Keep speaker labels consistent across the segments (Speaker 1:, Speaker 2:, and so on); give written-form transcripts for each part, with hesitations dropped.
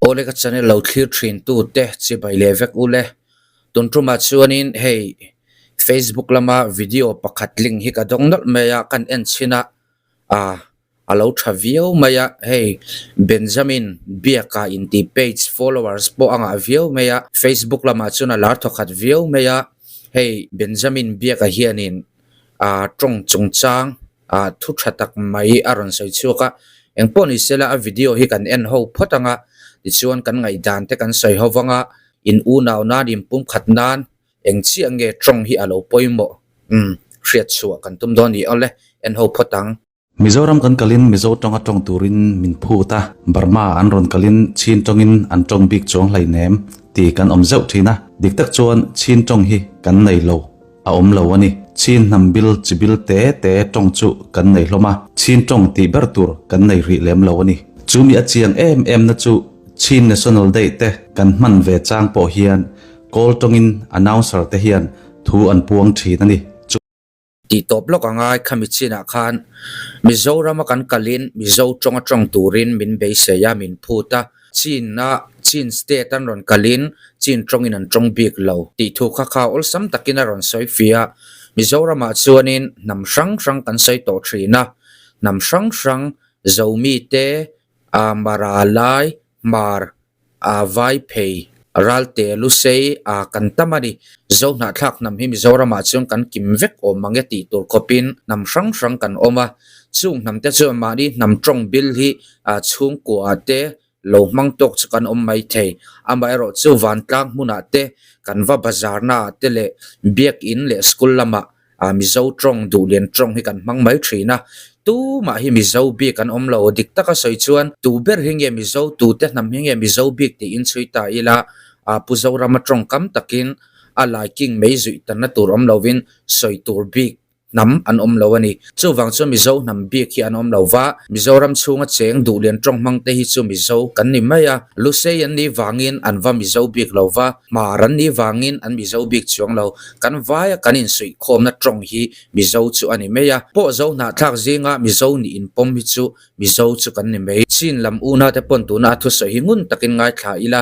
Speaker 1: Awle ka channel lo thlir thin tu te chibai leh vek ule. Tun tumah chuanin hei Facebook lama video pakhat link hi ka dawng nawlh mai a kan en chhin a ah a lo tha viau mai a hei Benjamin Biaka intih page followers pawh a ngah viau mai a Facebook lamah chuan a lar thawkhat viau mai a hei Benjamin Biaka hianin ah tawng chungchang ah thu tha tak mai a rawn sawi chhuak a engpawh ni sela a video hi kan en ho phawt ang a tichuan kan ngaihdan te kan sawi ho vang a in unau nan in pumkhat nan eng chiah nge tawng hi a lo pawimawh umm hriat chhuah kan tum dawn ni awle en ho phawt ang.
Speaker 2: Mizoram kan kalin Mizo tawnga tawng turin min phut a, Burma an rawn kalin Chin tawngin an tawng bik chuang hleinem tih kan awm zeuh thin a, dik tak chuan Chin tawng hi kan nei lo. A awm lo a ni. Chin hnam bil chi bil te te tawng chu kan nei hlawm a, Chin tawng tih ber tur kan nei rih lem lo a ni. Chu mi a chiang em em na chu Chin National Day te kan hman ve chang pawh hian Kawl tawngin announcer te hian thu an puang thin a ni. Chu.
Speaker 1: Tih tawp lawk a ngai khami chinah khan Mizorama kan kalin Mizo tawng atawng turin min beisei a, min phut a. Chin a Chin state an rawn kalin Chin tawngin an tawng bik lo tih thu kha kha awlsam takin a rawn sawi fia. Mizoramah chuanin hnam hrang hrang kan sawi tawh thin a, hnam hrang hrang Zomi te, a Mara Lai, Hmar, a Vaiphei, Ralte, Lusei a kan tam a ni. Zo hnahthlak hnam hi Mizoramah chuan kan kim vek awm mang e tih tur khawpin hnam hrang hrang kan awm a. Chung hnam te chuan mahni hnam tawng bil hi chhungkua te lo hmang tawk chu kan awm mai thei. Amaherawh chu vantlang hmunah te, kan va bazar naah te leh biakin leh school lamah Mizo tawng, Duhlian tawng hi kan hmang mai thin a. Tumah hi Mizo bik an awm lo. Dik taka sawi chuan tu ber hi nge Mizo, tute hnam hi nge Mizo bik tiin chhui ta ila Pu Zorama tawngkam takin a laiking mei zuih tanna tur awm lovin sawi tur bik hnam an awm lo a ni. Chuvang chuan Mizo hnam bik hi an awm lo va, Mizoram chhunga cheng duhlian tawng hmang te hi chu Mizo kan ni mai a, Lusei an nih vangin an va Mizo bik lo va, Hmar an nih vangin an Mizo bik chuang lo. Kan vaia kan insuihkhawmna tawng hi Mizo chu a ni mai a, pawh zo hnahthlak zinga Mizo nih inpawm hi chu Mizo chu kan ni mai. Chin lam una te pawn tuna a thusawi hi ngun takin ngaithla ila,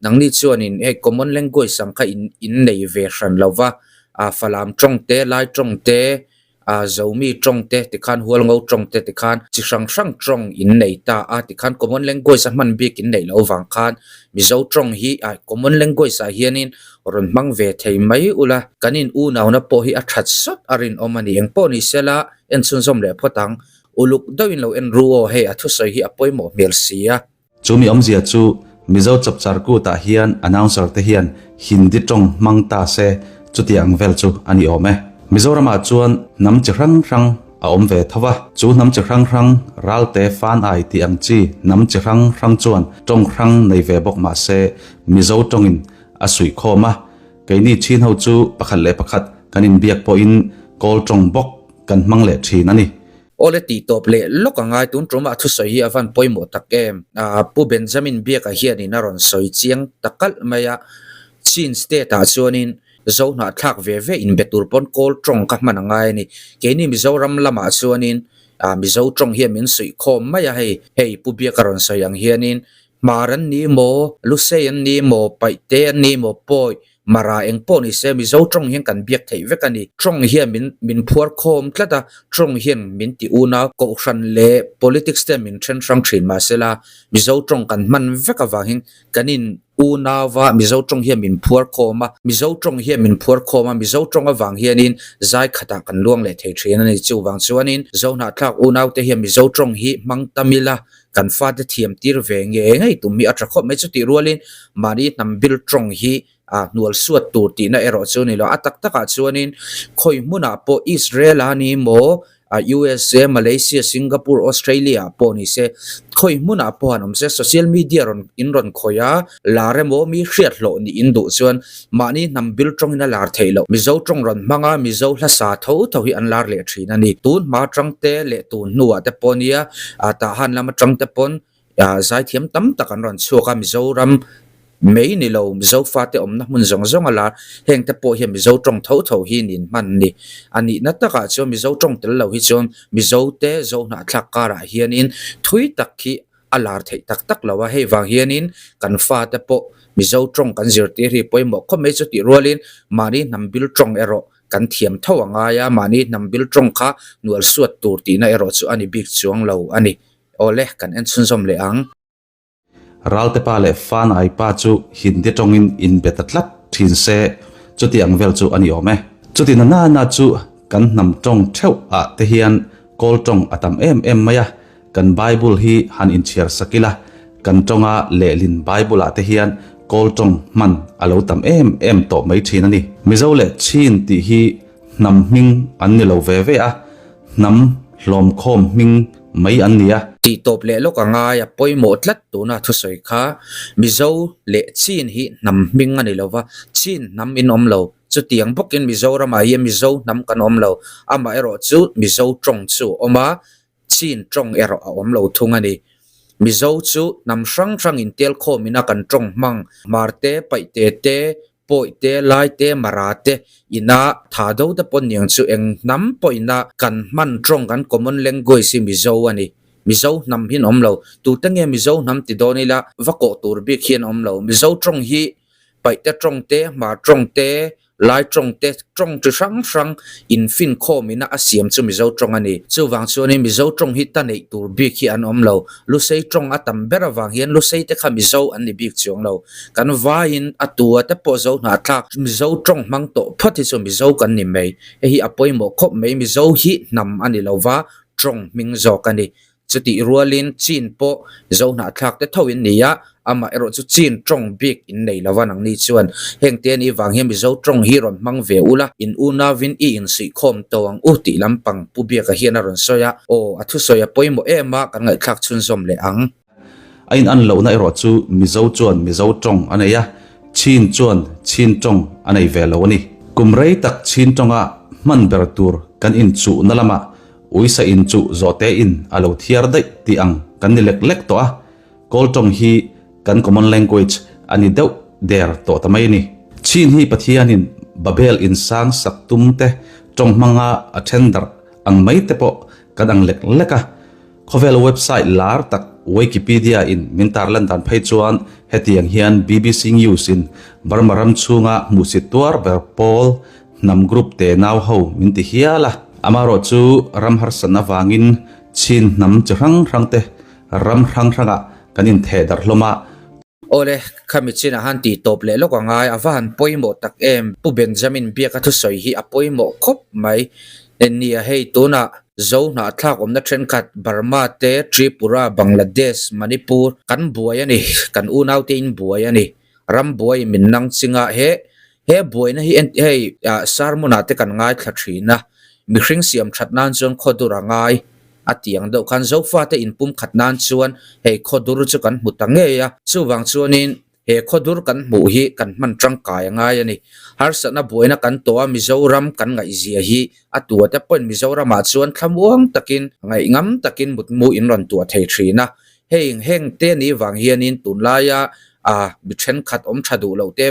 Speaker 1: nangni chuanin hei common language ang kha in innei ve hran lo va, ah Falam tawng te, Lai tawng te, ah Zomi tawng te tikhan Hualngo tawng te tikhan chi hrang hrang tawng in nei ta a tikhan common language a hman bik in neih loh vang khan Mizo tawng hi ah common language ah hianin rawn hmang ve thei mai ula kan in unauna pawh hi a that sawt a rinawm a ni engpawh ni sela en chhunzawm leh phawt ang uluk deuhin lo en ru aw hei a thusawi hi a pawimawh hmel si a.
Speaker 2: Chu mi awmzia chu Mizo chapchar kutah hian announcer te hian Hindi tawng hmang ta se chuti ang vel chu a ni awm e. Mizoramah chuan hnam chi hrang hrang a awm ve tho va, chu hnam chi hrang hrang Ralte Fan Ai tih ang chi hnam chi hrang hrang chuan tawng hrang nei ve bawk mah se Mizo tawngin a suihkhawm a, keini chin ho chu pakhat leh pakhat kan inbiak pawhin Kawl tawng bawk kan hmang leh thin a ni.
Speaker 1: Awle tih tawp leh lawk a ngai tun tumah thusawi hi a van pawimawh tak em. Pu Benjamin Biaka hianin a rawn sawi chiang ta kalh mai a, Chin state ah chuanin Zo hnahthlak ve ve inbe tur pawn Kawl tawng ka hman a ngai a ni. Keini Mizoram lamah chuanin Mizo tawng hian min suih khawm mai a hei, hei Pu Biaka rawn sawi ang hianin Hmar an ni maw, Lusei an ni maw, Paihte an ni maw, Pawi Mara eng pawh ni se Mizo tawng hian kan biak theih vek a ni. Tawng hian min min phuar khawm tlat a, tawng hian min ti un a, kohhran leh politics te min then hrang thin mahsela Mizo tawng kan hman vek avangin kan in unau va, Mizo tawng hian min phuar khawm a, Mizo tawng hian min phuar khawm a, Mizo tawng avang hianin zai khatah kan luang leh thei thin a ni. Chuvang chuanin Zohnahthlak unaute hian Mizo tawng hi hmang tam ila kan fate thiam tir ve nge ngei tum hi a tha khawp mai. Chutih rualin mahni hnam bil tawng hi a hnual suat tur tihna erawh chu a ni lo. A tak takah chuanin khawi hmunah pawh Israel a ni maw, USA, Malaysia, Singapore, Australia ah pawh ni se khawi hmunah pawh han awm se social media rawn in rawn khawih a, lar emaw mi hriat hlawh nih in duh chuan mahni hnam bil tawngin a lar theih loh. Mizo tawng rawn hmang a, Mizo hla sa tho tho hi an lar leh thin a ni. Tun hma tangte leh tun hnuah te pawh nia Tahan lama tangte pawn zaithiam tam tak an rawn chhuak a, Mizoram mai ni lo Mizo fate awmna hmun zawng zawng a lar. Heng te pawh hian Mizo tawng tho tho hi nin hman ni. A nihna takah chuan Mizo tawng tel lo hi chuan Mizo te Zohnahthlak karah hianin thui tak hi. a lar theih tak tak lo a, hei vang hianin kan fate pawh Mizo tawng kan zirtir hi pawimawh khawp mai chutih rualin mahni hnam bil tawng erawh kan thiam tho a ngai a, mahni hnam bil tawng kha hnual suat tur tihna erawh chu a ni bik chuang lo a ni. Awle, kan en chhunzawm leh ang.
Speaker 2: Ralte pa leh Fan Ai pa chu Hindi tawngin inbe ta tlat thin se, chuti ang vel chu a ni awm e. Chuti na na na chu kan hnam tawng theuh ah te hian Kawl tawng a tam em em mai a, Kan Bible hi han inchhiar sak ila, kan tawnga lehlin Bible ah te hian Kawl tawng hman a lo tam em em tawh mai thin a ni. Mizo leh Chin tih hi hnam hming an ni lo ve ve a, hnam hlawmkhawm hming mai an ni a.
Speaker 1: Tih tawp leh lawk a ngai a pawimawh tlat tuna thusawi kha Mizo leh Chin hi hnam hming a ni lo va, Chin hnam in awm lo. Chutiang bawkin Mizoramah hian Mizo hnam kan awm lo, amaherawhchu Mizo tawng chu a awm a, Chin tawng erawh a awm lo thung a ni. Mizo chu hnam hrang hrang intel khawmin a kan tawng hmang, Hmar te, Paihte te, Pawi te, Lai te, Mara te ina tha do te pawn niang chu eng hnam pawhina kan hman tawng kan common language hi Mizo a ni. Mizo hnam hi an awm lo. Tute nge Mizo hnam ti dawn ila va kawh tur bik hi an awm lo. Mizo tawng hi Paihte tawng te, Hmar tawng te, Lai tawng te tawng chi hrang hrang infinkhawm ina a siam chu Mizo tawng a ni. Chuvang chuanin Mizo tawng hi ta neih tur bik hi an awm lo. Lusei tawng a tam ber avang hian Lusei te kha Mizo an ni bik chuang lo. Kan vaiin a tua te pawh Zo hnahthlak Mizo tawng hmang tawh phawt hi chu Mizo kan ni mai. Hei hi a pawimawh khawp mai. Mizo hi hnam a ni lova tawng hming zawk a ni. Chutih rualin Chin pawh Zo hnahthlak te tho in ni a, amah erawh chu Chin tawng bik in nei lova nangni chuan heng te anih vang hian Mizo tawng hi rawn hmang ve ula, in unauin i insuihkhawm tawh ang u tih lampang Pu Biaka hian a rawn sawi a, aw a thusawi a pawimawh em a, kan ngaihthlak chhunzawm leh ang.
Speaker 2: A in an lohna erawh chu Mizo chuan Mizo tawng a nei a, Chin chuan Chin tawng a nei ve lo a ni. Kum rei tak Chin tawnga hman ber tur kan inchuhna lamah Uisa in chu zawhte in a lo thiar daih tih ang kan ni lek lek tawh a, Kawl tawng hi kan common language a ni deuh der tawh ta mai a ni. Chin hi Pathianin Babel in sang sak tum te tawng hmanga a then darh ang mai te pawh kan ang lek lek a, khawvel website lar tak Wikipedia in min tarlan dan phei chuan hetiang hian BBC News in Burma ram chhunga hmuhsit tuar ber pawl Hnam group te nau ho min ti hial a. Amarawh chu ram harsatna vangin Chin hnam chi hrang hrang te ram hrang hrangah kan intheh darh hlawm a.
Speaker 1: Awle, khami chinah han tih tawp leh lawk a ngai, a va han pawimawh tak em? Pu Benjamin Biaka thusawi hi a pawimawh khawp mai. Nia hei tunah Zo hnahthlak awmna thenkhat Burma te, Tripura, Bangladesh, Manipur kan buai a ni, kan unaute in buai a ni. Ram buai min nang chinga he he buaina hi en hei ah sermon ah te kan ngaithla thin a, mihring siam that nan chuan khawdur a ngai a tih ang deuh khan Zofa te inpum khat nan chuan hei khawdur chu kan hmu ta ngei a, chuvang chuanin he khawdur kan hmuh hi kan hman tangkai a ngai a ni. Harsatna buaina kan tawh a Mizoram kan ngaihzia hi a tua te pawhin Mizoramah chuan thlamuang takin ngaihngam takin mutmu in rawn tuah thei thin a, Hei heng te ni vang hianin tunlaia a mi thenkhat awm tha duh loh te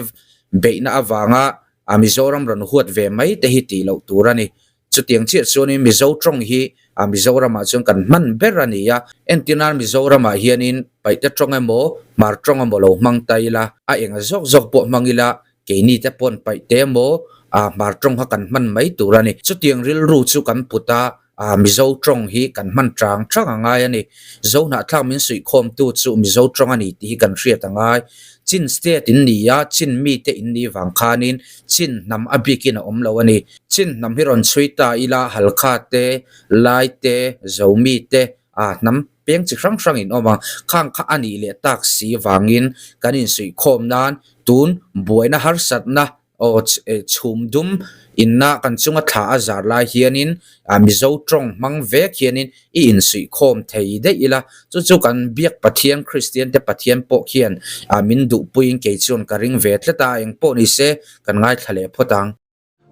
Speaker 1: beihna avanga a Mizoram rawn huat ve mai te hi tih loh tur a ni. Chutiang chiah chuanin Mizo tawng hi a Mizoramah chuan kan hman ber a ni a, entirnan Mizoramah hianin Paihte tawng emaw Hmar tawng emaw lo hmang ta ila, a eng zawk zawk pawh hmang ila keini te pawn Paihte emaw a Hmar tawng kha kan hman mai tur a ni. Chutiang rilru chu kan put a, A Mizo tawng hi kan hman chang chang a ngai a ni. Zo hnahthlak min suihkhawmtu chu Mizo tawng a ni tih hi kan hriat a ngai. Chin state in ni a, Chin mite in nih vang khanin Chin hnam a bikin a awm lo a ni. Chin hnam hi rawn chhui ta ila Halkha te, Lai te, Zomi te, a hnam peng chi hrang hrang in awm a, khang kha a nih leh tak si vangin kan insuihkhawm nan tun buaina harsatna Aw chhum dum inna kan chunga thla a zar lai hianin ah Mizo tawng hmang vek hianin i insuihkhawm thei daih ila, chu chu kan biak Pathian Kristian te Pathian pawh khian ah min duhpuiin kei chuan ka ring ve tlat a, eng pawh ni se kan ngaithla leh phawt ang.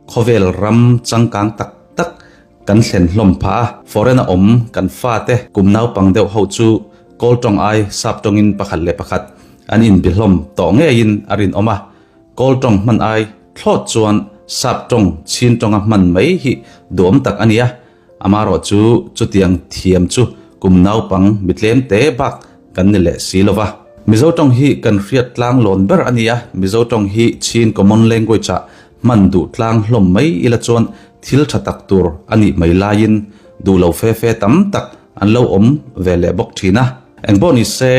Speaker 2: Khawvel ram changkang tak tak kan thlen hlawm phah a, foreign a awm kan fate kum naupang deuh ho chu Kawl tawng ai sap tawngin pakhat leh pakhat an inbi hlawm tawh ngeiin a rinawm a, Kawl tawng hman ai thlawt chuan sap tawng chin tawnga hman mai hi duhawm tak a nia, amarawh chu chutiang thiam chu kum naupang mitlem te bak kan ni leh si lo va. Mizo tawng hi kan hriat tlang lawn ber a ni a, Mizo tawng hi Chin common language ah hman duh tlang hlawm mai ila chuan thil tha tak tur a nih mai laiin duh lo fe fe tam tak an lo awm ve leh bawk thin a. Engpawh ni se,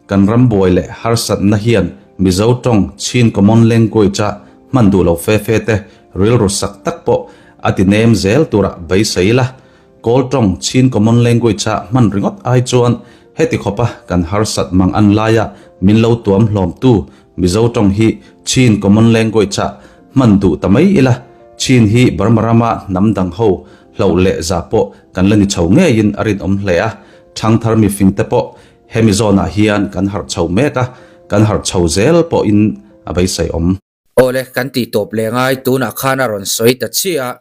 Speaker 2: kan ram buai leh harsatna hian Mizo tawng Chin common language a hman duh lo fe fe te rilru sak tak pawh a ti nem zel turah beisei ila. Kawl tawng Chin common language a hman ringawt ai chuan heti khawpa kan harsat mang an laia min lo tuam hlawmtu Mizo tawng hi Chin common language a hman duh ta mai ila, Chin hi Burma rama hnam dang ho hloh leh za pawh kan la ni chho ngeiin a rinawm hle a, thangthar mifing te pawh hemi zawnah hian kan harh chho mek a, kan harh chho zel pawhin a beisei awm.
Speaker 1: Awle, kan tih tawp leh ngai tunah khan a rawn sawi ta chiah a,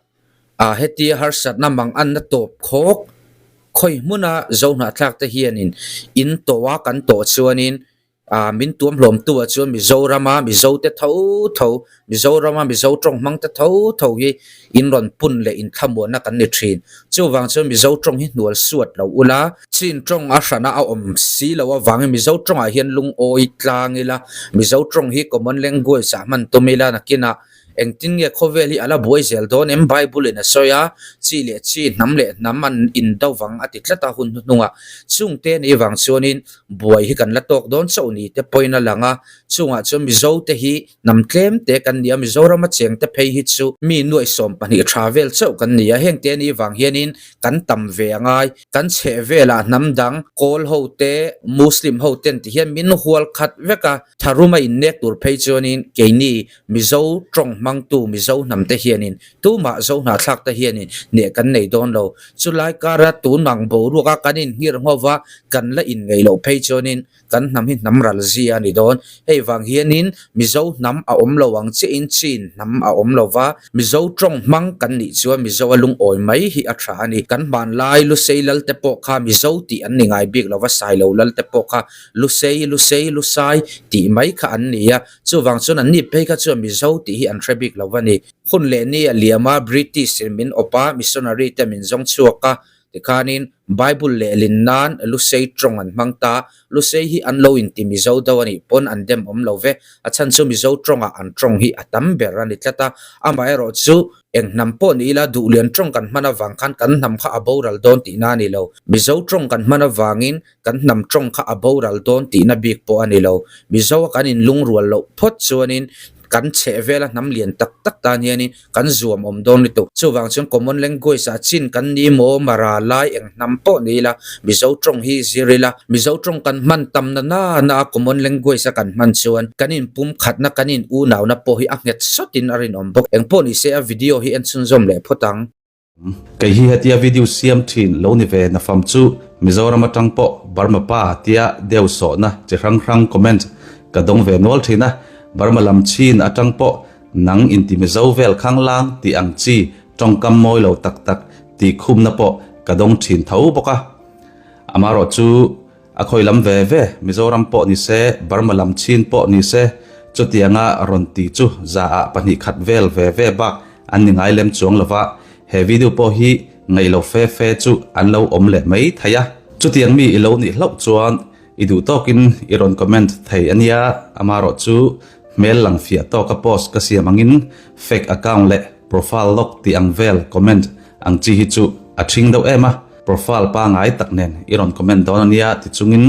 Speaker 1: ah hetia harsatna mang anna tawp khawk khawi hmuna Zohnahthlak te hianin in tawh a kan tawh chuanin ah min tuam hlawmtu ah chuan Mizorama Mizo te tho tho, Mizorama Mizo tawng hmang te tho tho hi in rawn pun leh in thlamuanna kan ni thin. Chuvang chuan Mizo tawng hi hnual suat lo ula, Chin tawng a hrana a awm si lo avangin Mizo tawngah hian lungawi tlang ila, Mizo tawng hi common language ah hman tum ila nakinah engtin nge khawvel hi a la buai zel dawn em? Bible in a sawi a, chi leh chi, hnam leh hnam an indo vang a ti tlat a hun hnuhnungah. Chungte ni vang chuanin buai hi kan la tawk dawn chauh ni te pawhin a lang a, chungah chuan Mizo te hi hnam tlem te kan ni a, Mizorama cheng te phei hi chu mi nuaih 12 tha vel chauh kan ni a, hengte ni vang hianin kan tam ve a ngai. Kan chheh velah hnam dang, Kawl ho te, Muslim ho ten ti hian min hual khat vek a, tharum a innek tur phei chuanin keini Mizo tawng hmangtu Mizo hnam te hianin tumah Zo hnahthlak te hianin hneh kan nei dawn lo. Chulai kara tunang boruaka kan inhngir nghova kan la inngeih loh phei chuanin Kan hnam hi hnam ral zia a ni dawn. Hei vang hianin Mizo hnam a awm lo ang chiahin Chin hnam a awm lo va, Mizo tawng hmang kan nih chuan Mizo a lungawi mai hi a tha a ni. Kan hmanlai Lusei lal te pawh kha Mizo tih an ni ngai bik lo va, Sailo lal te pawh kha Lusei, Lusei, Lusai tih mai kha an ni a, chuvang chuan an ni phei kha chuan Mizo tih hi an hre bik lo va ni. Hun leh ni a liam a, British in min awp a, missionary te min zawng chhuak a, Tikhanin Bible lehlin nan Lusei tawng an hmang ta. Lusei hi an lo inti Mizo deuh a nih pawn an dem awm lo ve. A chhan chu Mizo tawngah an tawng hi a tam ber a ni tlat a. Amaherawh chu eng hnam pawh ni ila duhlian tawng kan hman avang khan kan hnam kha a boral dawn tihna a ni lo. Mizo tawng kan hman avangin kan hnam tawng kha a boral dawn tihna bik pawh a ni lo. Mizo a kan inlungrual loh phawt chuanin kan chheh vela hnam lian tak tak tan hianin kan zuam awm dawn lutuk. Chuvang chuan common language ah chin kan ni maw mara lai eng hnam pawh ni ila Mizo tawng hi zir ila Mizo tawng kan hman tam na na na a common language a kan hman chuan kan inpum khatna kan in unauna pawh hi a nghet sawtin a rinawm bawk. Engpawh ni se a video hi en chhunzawm leh phawt ang.
Speaker 2: Kei hi hetia video siam thin lo ni ve nafam chu Mizoram atang pawh Burma pa tia deu sawhna chi hrang hrang comment ka dawng ve nual thin a, Burma lam chin atang pawh nang inti Mizo vel khanglang tih ang chi tawngkam mawi lo tak tak tih khumna pawh ka dawng thin tho bawk a. Amarawh chu A khawi lam ve ve, Mizoram pawh ni se, Burma lam chin pawh ni se, chutianga rawn ti chu zaah 2 khat vel ve ve bak an ni ngai lem chuang lo va, he video pawh hi ngaih lo fe fe chu an lo awm leh mai thei a. Chutiang mi i lo nih hlauh chuan i duh tawkin i rawn comment thei a nia, amarawh chu hmel lang fiah tawka post ka siam angin fake account leh profile lock tih ang vel comment ang chi hi chu a ṭhing deuh em a, profile pangai tak nen i rawn comment dawn a nia ti chungin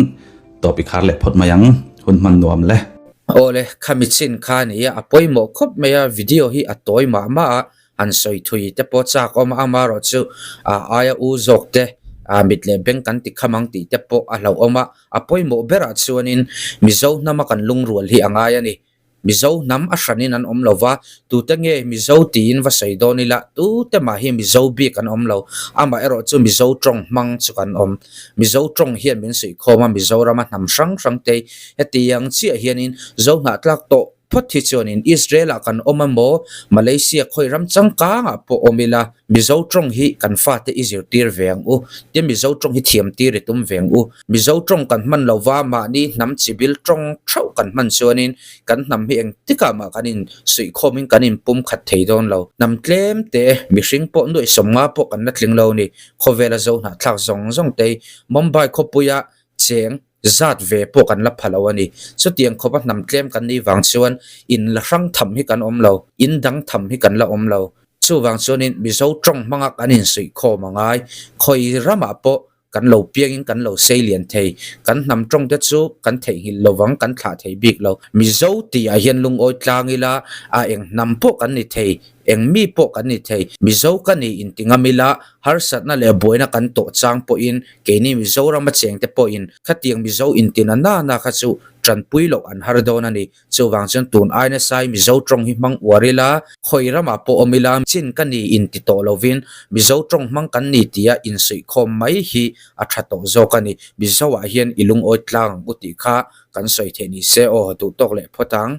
Speaker 2: tawp i khar leh phawt mai ang, hun hman nuam le.
Speaker 1: Awle, khami chin kha a ni a, a pawimawh khawp mai a, video hi a tawi mah mah a, han sawi thui te pawh chak awm a, amaherawh chu a aia u zawk te mit leh beng kan ti kham ang tih te pawh a hlauhawm a, a pawimawh berah chuanin Mizo hnama kan lungrual hi a ngai a ni. Mizo hnam a hranin an awm lo va, tute nge Mizo tiin va sawi dawn ila, tute mah hi Mizo bik an awm lo. Amah erawh chu Mizo tawng hmang chu kan awm. Mizo tawng hian min suihkhawm a, Mizorama hnam hrang hrang te hetiang chiah hianin Zo hnahtlak tawh phawt hi chuanin Israel-ah kan awm emaw, Malaysia khawi ram changkangah pawh awm ila, Mizo tawng hi kan fate i zirtir ve ang u, tin Mizo tawng hi thiamtir i tum ve ang u. Mizo tawng kan hman lo va, mahni hnam chibil tawng theuh kan hman chuanin kan hnam hi engtikah mah kan insuihkhawmin kan inpum khat thei dawn lo. Hnam tlem te, mihring pawh nuaih 50 pawh kan la tling lo ni. Khawvela zo hnahthlak zawng zawng te hi Mumbai khawpuia cheng. Zat ve pawh kan la pha lo a ni. Chutiang khawpa hnam tlem kan nih vang chuan in la hrang tham hi kan awm lo, in dang tham hi kan la awm lo. Chuvang chuanin Mizo tawng hmanga kan insuihkhawm a ngai. Khawi ramah pawh kan lo piangin kan lo sei lian thei. Kan hnam tawng te chu kan theihnghilh lovang, kan thlah thei bik lo. Mizo tihah hian lungawi tlang ila a eng hnam pawh kan ni thei. Eng mi pawh kan ni thei. Mizo ka ni inti ngam ila, harsatna leh buaina kan tawh chang pawhin keini Mizorama chengte pawhin khatiang Mizo inti na na na kha chu tanpui loh an har dawn a ni. Chuvang chuan tun ai nasai Mizo tawng hi hmang uar ila, khawi ramah pawh awm ila, chin ka ni inti tawh lovin Mizo tawng hmang kan ni tia insuihkhawm mai hi a tha tawh zawk a ni. Mizo ah hian i lungawi tlang ang u tih kha kan sawi theih ni se aw, duhtawk leh phawt ang.